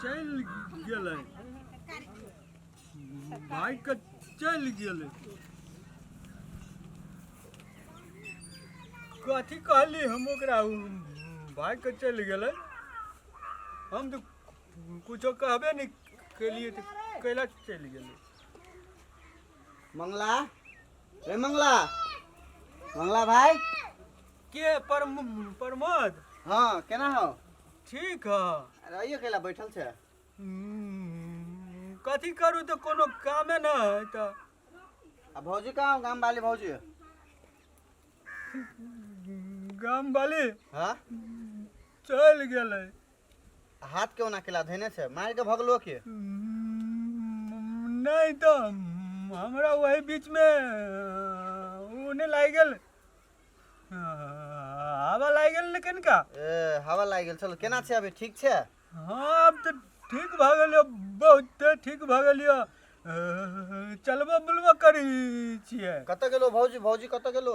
चलि गेलै, भागि कऽ चलि गेलै। कथी कहली हम ओकरा, भागि कऽ चलि गेलै। हम तऽ कुछो कहबे नहि केलियै तऽ कैला चलि गेलै? मंगला रे, मंगला, मंगला भाई। के प्रमोद? हाँ, केना हो? ठीक है। अरे आइयो कैला बैठल छै? कथी करू, तऽ कोनो कामे न है तऽ। आ भौजी कहाँ, गाम वाली भौजी? गाम वाली? हाँ। चलि गेलै। हाथ के ओना केला धैने छै, मारि के भगलो के? नहि तऽ हमरा वही बीचमे ओ नहि लागि गेल, हवा लागि गेल ने कनिका। ए, हवा लागि गेल छल। केना छै अभी, ठीक छै? हँ, आब तऽ ठीक भऽ गेल यौ, बहुते ठीक भऽ गेल यौ। चलबो बुलबो करै छियै। कतऽ गेलो भौजी? भौजी कतऽ गेलो?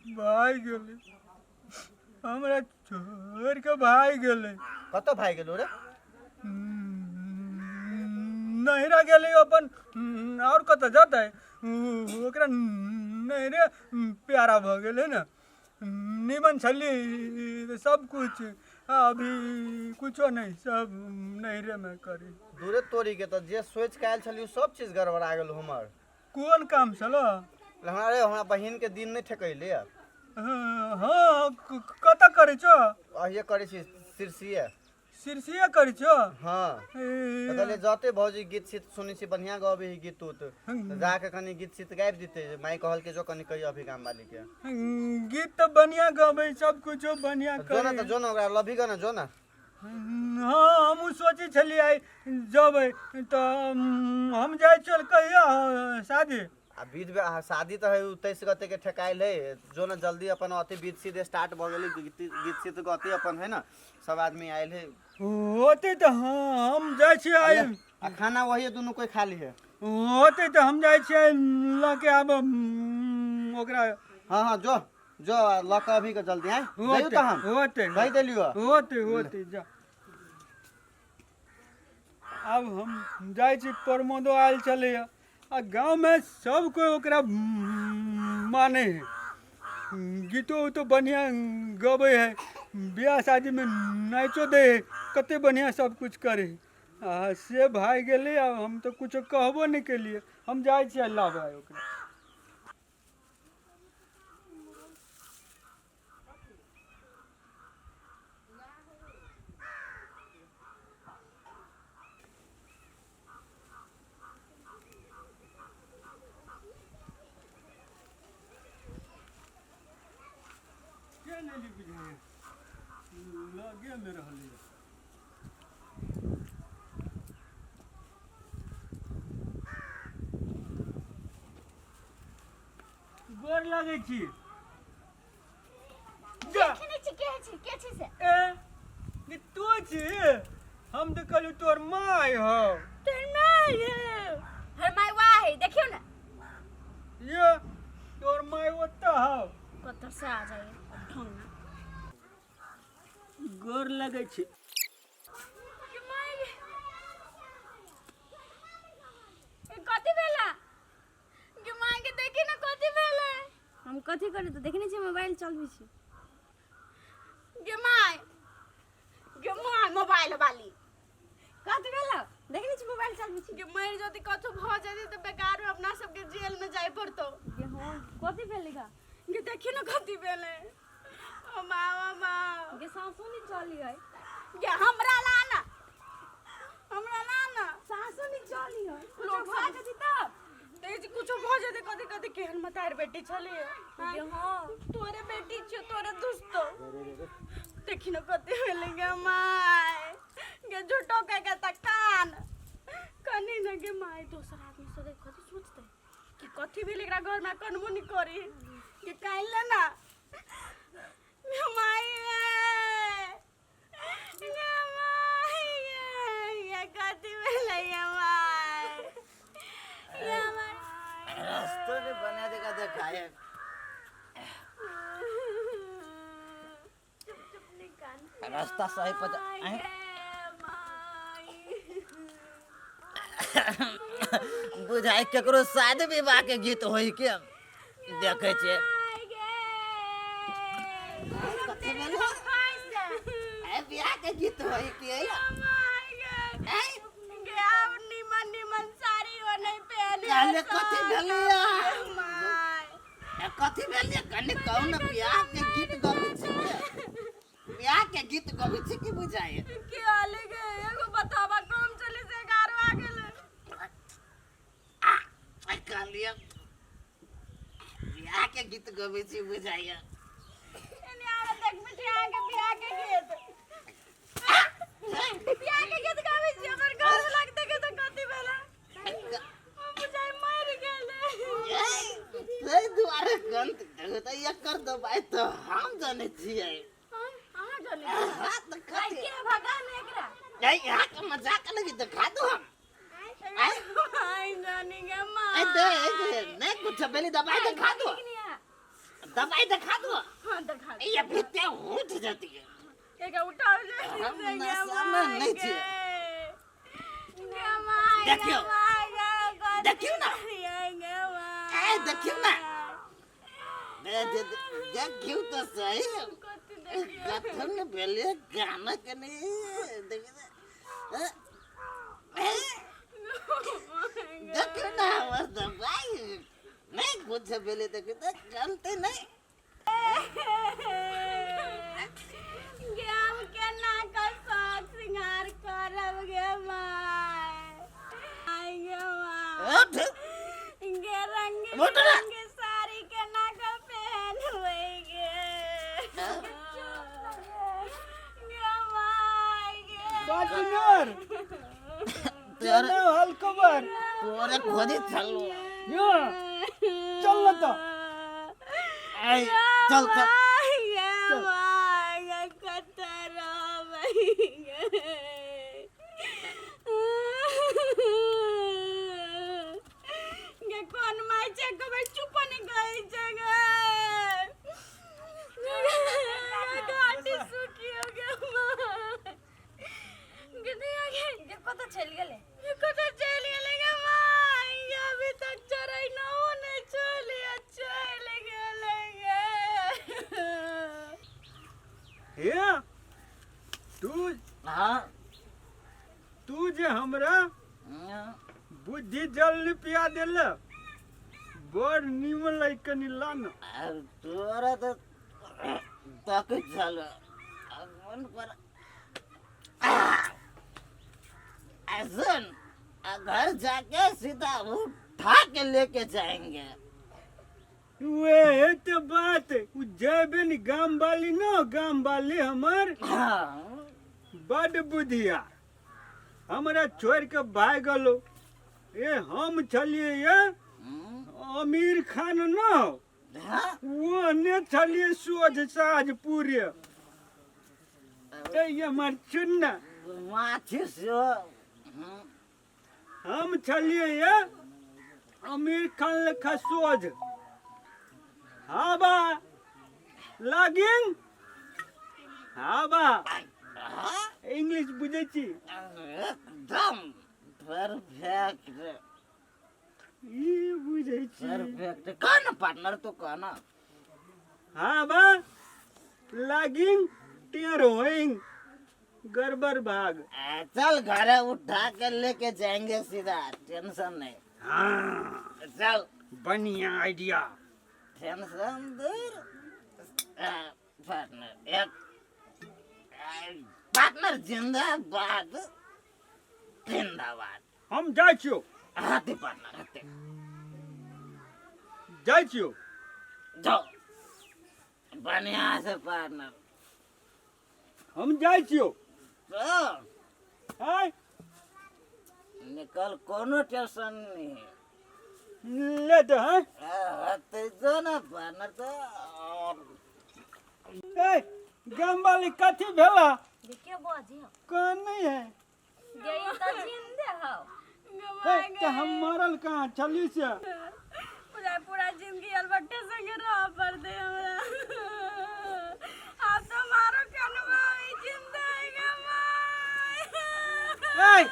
भागि गेलै, हमरा छोड़ि कऽ भागि गेलै। कतऽ भागि गेलो रे? नैहरा गेलै अपन, आओर कतऽ जेतै? ओकरा नैहरे प्यारा भऽ गेलै ने। नीमन छली सब कुछ, अभी कुछो नहि, सब नैहरेमे करी। दूरे तोरी के, तऽ जे सोचि कऽ आयल छलियै सब चीज गड़बड़ा गेल हमर। कोन काम छलो? हमरा रे, हमरा बहिन के दिन नहि ठेकैले। हँ, कतऽ करै छौ? अहिए करै छी, सिरसिए। सिरसिए करै छौ? हाँ। तऽ कहलियै जते भौजी गीत सीत सुनै छी, बढ़िआँ गबै है गीत उत, तऽ जाके कनि गीत सीत गाबि दितै। माइ कहलकै जो कनि कहियो अभी गाम वाली के। गीत तऽ बढ़िआँ गबै, सब कुछो बढ़िआँ। जो ने तऽ, जो ने, ओकरा लभी ग ने, जो ने। हँ, हमहूँ सोचै छलियै आइ जेबै तऽ। हम जाइ छियै, कहिया शादी? आ विध शादी तऽ है 23 गते के ठेकायल है। जो ने जल्दी, अपन अथी विध सीध स्टार्ट भऽ गेलै। गीत गीत सीध गते अपन है ने, सब आदमी आयल है। होतै तऽ हँ, हम जाइ छियै आइ। आ खाना वही दुनू कोई खा ली है। होतै तऽ हम जाइ छियै लऽ के आब ओकरा। हाँ हाँ, जो जो, लऽ कऽ अभी के जल्दी आय जइयो। तऽ हम होतै। कहि देलियो। होतै होतै, जा। आब हम जाइ छी। प्रमोदो आयल छलैए आ गाँवमे सब कोइ ओकरा मानै है। गीतो उतो बढ़िआँ गबै है, बियाह शादीमे नाचो दै है, कते बढ़िआँ सब किछु करै है। आ से भागि गेलै आ हम तऽ किछो कहबो नहि केलियै। हम जाइ छियै लाबै ओकरा। के नहि बुझाइए, लगेमे रहलैए। गोर लगै छी। जा। देखै नहि छी के छी, के छी से? ए ये तू छी? हम तऽ कहलू तोर माय हौ। तोर माय है? हर माय वाह है, देखियौ ने। ये तोर माय ओतऽ हौ। कतऽ से आ जाइए ढंग। गोर लगै छी। गे माय गे। ए, कथी भेला गे माय के? देखी ने कथी भेलै। हम कथी करी, तऽ देखने छियै मोबाइल चलबै छी। गे माय, गे माय, मोबाइल वाली। कथी भेला? देखने छी मोबाइल चलबै छी। गे मरि जति, कथो भऽ जेतै तऽ बेकार में अपना सबके जेल में जाय पड़तौ। गे हाँ, कथी भेलै गा? गे देखी ने कथी भेलै। ओ माँ, ओ माँ। गे सासो नहीं चली है। गे हमरा ला ना, हमरा ला ना। सासो नहीं चली है। लोग कुछो भऽ जेतै तब। तेज कुछो भऽ जेतै। कथी कथी, केहन मतार बेटी छलियै। गे हाँ। तोरे बेटी छौ, तोरे दुस्तो। देखी न कते भेलै। गे माय गे, झूठो के के त कान कनी न। गे माय, दोसर आदमी सब देख कथी सोचतै कि कथी भेल एकरा घर में, कनबो नहीं करी। गे कान ले ना। गे माय गे, गे माय गे, गे कथी भेलै? गे माय, गे माय। रास्ता नहीं बना देगा, देखाए। चुप चुप नहीं कान। रास्ता सही पर माय गे माय। बुझाइ केकरो शादी विवाह के गीत होई के देखै छियै। कथी भेलै? ए, बियाह के गीत होई के? निमन निमन साड़ी ओ नहीं पहने। कहले कथी भेलैया? ए, कथी भेलै कनि कहू ने। बियाह के गीत गबै छी के? बियाह के गीत गबै छी की बुझाइ? के हाल गे? एगो बतावा कम चली से 11 आ गेलै। आ कहलियै बियाह के गीत गबै छी बुझाइया। एने आवे देख बिटिया के बियाह के गीत, बियाह के गीत गाबै छी। हमर घर में लगते के तो कथी भेलै? बुझाइ मरि गेलै। ताहि दुआरे गंत तऽ एकर दबाइ तऽ हम जनै छियै। अहाँ जानै? हाँ तऽ कथी के भगा ने एकरा। नहीं, यहाँ के मजाक लगी देखा दो हम। आई जानी गे माँ। ए दे दे, नहीं कुछ पहले दवाई दिखा दो, दवाई दिखा दो। हाँ, दिखा दो। ये भीते उठ जाती है। एकरा उठाओ जे। हम नशा में नहीं छियै। देखियौ। देखियौ ना। ए, देखियौ ना। दे दे दे, देखियौ तऽ सही। कथन भेलै गाना कनि देखि। देखियौ ना हमर दवाई नहीं कुछ भेलै। देखियौ तऽ गलती नहीं। गे, हम केना कऽ शौक श्रृंगार करब गे my? आइ गे my. उठ। गे, रंग उठ ना। बिरंग साड़ी केना कऽ पहनबै गे? गे my गे। पार्टनर। तोरे केना हाल खबर? तोरे खोजी चलो। यो चल न त। ऐ चल चल। गे my गे, कतऽ रहबै गे? गे, कोन my छै? कहबै चुप नहि कहै छै गे। घाटी सुखियो गे my. गे दैया गे। गे, कतऽ चलि गेलै? गे, कतऽ चलि गेलै गे my? गे, अभी तक चढ़ै नहो नहि चलि चलि गेलै गे। हे तू। हाँ। तू जे हमरा बुद्धि जल पिया देल, बड़ नीमन लग, कनि ला न। तोरा तऽ तकै छल मन पर। आ सुन, आ घर जाके सीधा उठा के लेके जाएंगे। उहे तो बात, उ जेबे नि गाम वाली न, गाम वाली हमर बड बुधिया, हमरा छोड़ के भाग गलो। ए, हम छलिए ये आमिर खान न, वो ने छलिए सोझ साझ पूरे। ए ये हमर चुन्ना माछी से हम छलिए ये आमिर खान लेखा सोझ। हाँ बा लागिंग, हाँ बा। इंग्लिश बुझै छी? एकदम परफेक्ट। ई बुझै छी? परफेक्ट। कह ना पार्टनर, तू कह ना। हाँ बा लागिंग टेर होइंग गड़बड़ भाग। चल, घर उठा के लेके जाएंगे सीधा, टेंशन नहीं। हाँ। चल। बढ़िया आइडिया। टेंशन दूर पार्टनर, एक पार्टनर जिंदाबाद, जिंदाबाद। हम जाइ छियौ। हाथे पार्टनर, हाथे। जाइ छियौ। जाओ बढ़िया से पार्टनर। हम जाइ छियौ। तो आय। निकल, कोनो टेंशन नहीं। ले तो हैं। हाथे जो ना पार्टनर तो। ए गाम वाली, कथी भेला? देखियो बाजी। कौन नहीं है? गे, ई तऽ जिंदे हौ। हे, तऽ हम मरल कहाँ छली से? पूरा पूरा जिंदगी अलबट्टे संगे रह पड़ते हमरा। आब तो मारो कनवा होई जिंदा है गे my. ए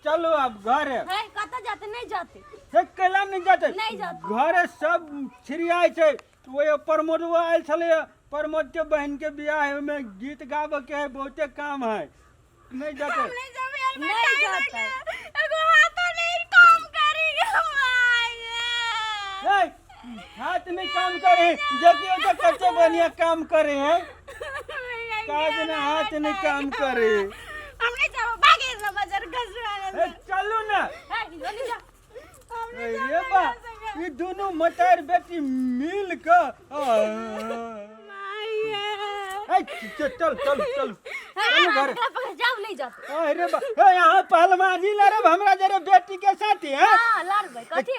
चलू आब घरे। है कतऽ जाते? नहीं जाते। हे कैला नहि जाते? नहि जाते। घरे सब छिड़ियाइ छै। ओहि प्रमोदवा आयल छलैए, प्रमोद के बहन के बियाह है, ओहिमे गीत गाबऽ के है, बहुते काम है। नहीं जाते। नहीं जाबे यार। नहीं जाते। एगो हाथो नहीं काम करी गे my. ए, हाथ नहीं काम करे जबकि तो कच्चे बढ़िया काम करे हैं। काज ना हाथ नहीं काम करे। हम नहीं जाबो, भागे से बाजार घसवा। ए, चलू ना। है नहीं जा। हम नहीं अरे बा, ये दोनों मतार बेटी मिल के my. ए, चल चल चल चल चलू घर। पकड़ जाओ, नहीं जाते। अरे बा, ए, यहाँ पहलवानी लड़ब हमरा जरे बेटी के साथ हैं। हां लड़बै कथी?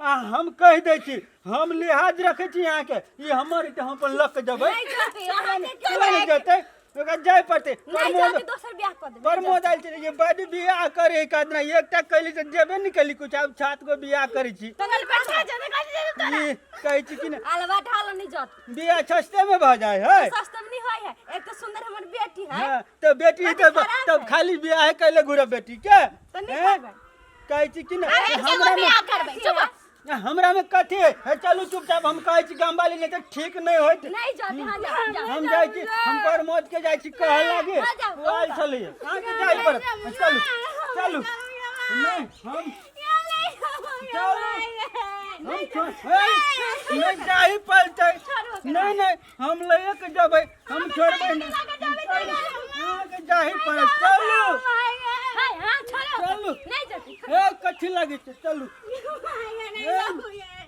आ हम कहि दै छी, हम लिहाज रखै छी अहाँके। ई हमर तऽ हम अपन लऽ के जेबै। नहीं जाते अहाँ। केना नहि जेतै? ओकरा जाय पड़तै। नहीं प्रमोद जाते, दोसर बियाह कऽ देबै। प्रमोद आयल छलै जे बड बियाह करे का ना, एकटा कैली तऽ जेबे नहि कैली कुछ, आब सात गो बियाह करै छी। तोरा बैठा जा कथी जे तोरा। ई कहै छी कि ने अलवा ढाल नहीं जाते। बियाह सस्ते में भऽ जाइ है। सस्ता में नहीं होय है, एक तो सुंदर हमर बेटी है। हाँ, तऽ बेटी कथी तऽ खराब तब है? खाली बियाह कैले घुरब बेटी के? तऽ नहि हैं? करबै। कहै छी कि ने अरे हमरा एगो में बियाह करबै, चुप। हमरा में कथी है? हे चलू चुपचाप, हम कहै छी गाम वाली, नहीं तऽ ठीक नहीं होइत। नहीं जाते। हाँ जा जा। हम जाइ छी, हम प्रमोद के जाइ छी कहऽ लागे। हाँ, जाउ, ओ आयल छलैए। अहाँके जाइ पड़त। चलू चलू। नहीं हम चलू, हम छोड़ हे, नहीं जाही पड़तै। नहीं नहीं, हम लैए के जेबै, हम छोड़बै नहीं। अहाँके जाही पड़त, चलू। है हां छोड़ो। चलू। नहीं जाते। हे कथी लागै छै? चलू। नहीं।